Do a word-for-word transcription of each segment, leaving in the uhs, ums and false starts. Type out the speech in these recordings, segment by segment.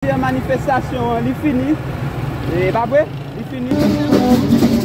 Manifestasyon an, li fini. E pa vre? Li fini.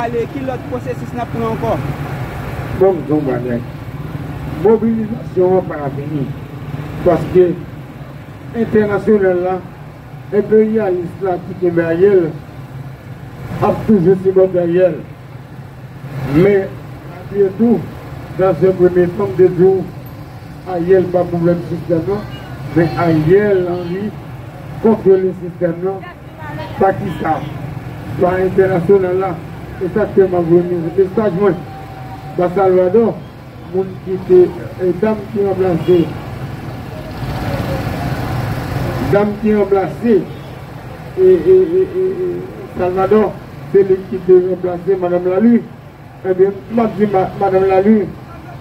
Ale, ki lòt pwosesis n ap pran ankò? Bon, m di w bagay. Mobilizasyon an pa fini. Paske entènasyonal la, enperyalis la ki kenbe Ariel ap toujou sipòte Ariel. Men, malgre tou, dans un premier temps, m te di w, Ariel pa pwoblèm sistèm nan, men Ariel Henry kontwole sistèm nan. Pa kisa? Pa entènasyonal la. E sa k fè m ap voye mesaj mwen ba Salvador, moun ki te, e, dam ki ranplase, dam ki ranplase, e, e, e, e, e, Salvador, se li ki te ranplase Madanm Lalu. Ebyen, m ap di ma-, Madanm Lalu,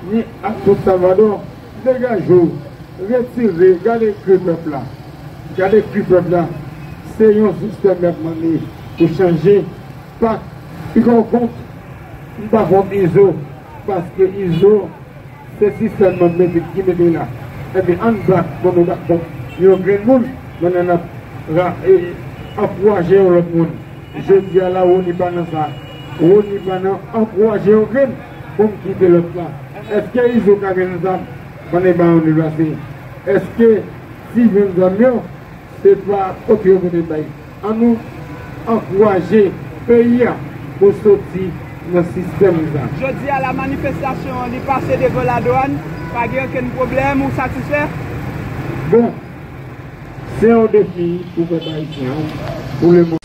ni ak tout Salvador, degaje w, retire, gade kri pèp la. Gade kri pèp la. Se yon sistèm y ap mande pou chanje. Pa, li pa kont, m pa kont Izo, paske Izo, se sistèm nan mete, ki mete la. Ebyen, ann bat pou nou bat kont yon grenn moun, pandan n ap ra-, e, ankouraje yon lòt moun. Jodi a la, Rony pa nan sa. Rony pa nan ankouraje yon grenn pou m kite lòt la. Èske Izo ka jwenn zam pandan l ba yon deplase? Èske si jwenn zam yo, se pa kote yo kote bay? Ann nou ankouraje peyi a pou soti nan sistèm sa. Jodi a la manifestasyon an, li pase devan ladwàn, pa gen okenn pwoblèm, ou satisfè? Bon, se yon defi pou pèp ayisyen an, pou lemonn.